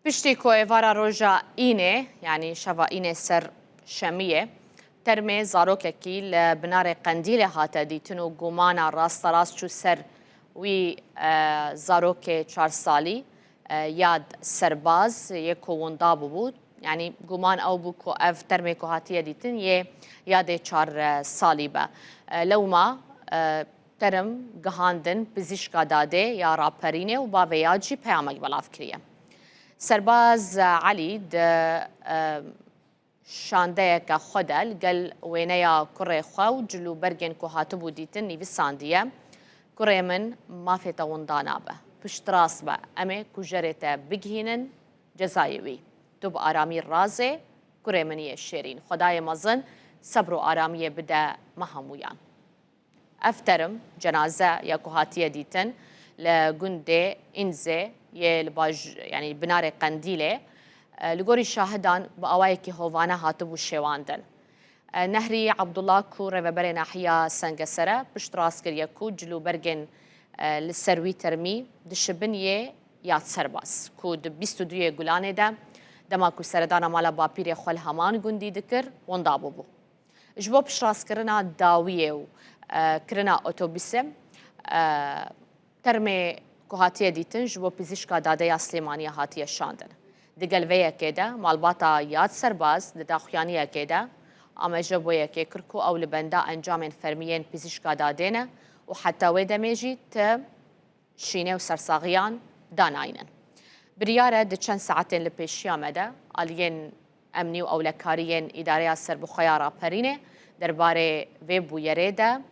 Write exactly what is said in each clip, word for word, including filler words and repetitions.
Piştî ku êvara roja Înê, yanî şeva Înê ser Şemiyê, termê zarokekî li binarê Qendîlê hate dîtin û gumana rasterast çû ser wî, e, zarokê çar salî, e, Yad Serbaz yê ku winda bûbû. Yanî guman ew bû ku ev termê ku hatiye dîtin yê Yadê çar, e, salî be. E, lewma, e, term gihandin pizîşka dadê ya raperînê û bavê Yad jî peyamek belav kiriye. Serbaz Elî di, e, şandeyeke xwe de li gel wêneya kurê xwe û cil û bergên ku hatibû dîtin nivîsandiye, Kurê min, mafê te winda nabe. Piştrast be, em ê kujerê te bigihînin cezayê wî. Tu bi aramî razê, kurê min yê şêrîn. Xwedayê mezin sebr û aramiyê bide me hemûyan. Ev terim, cenaze ya ku hatiye dîtin li gundê Înzê yê li baj-, yanî binarê Qendîlê, e, li gorî şahidan bi awayekî hovane hatibû şêwandin. E, Nehrî Abdullah ku rêveberê nahiya Sengeser e, piştrast kiriye ku cil û bergên, e, li ser wî termî dişibin yê Yad Serbaz ku di bîst û duyê Gulanê de, dema ku seredana mala bapîrê xwe li heman gundî dikir, winda bûbû. Ji bo piştrastkirina dawiyê û, e, kirina otobusê, e, termê ku hatiye dîtin ji bo pizîşka dadeya Silêmaniyê hatiye şandin. Digel vê yekê de malbata Yad Serbaz di daxuyaniyekê de amaje bo yekê kir ku ew li benda encamên fermî yên pizîşka dadê ne û heta wê demê jî ti şînê û sersaxiyan danaynin. Biryar e di çend saetên li pêşiya me de aliyên emnî û ewlekariyên Îdareya Serbixwe ya Raperînê derbarê vê bûyerê de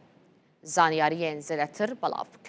zanyariyên zêdetir belav bikin.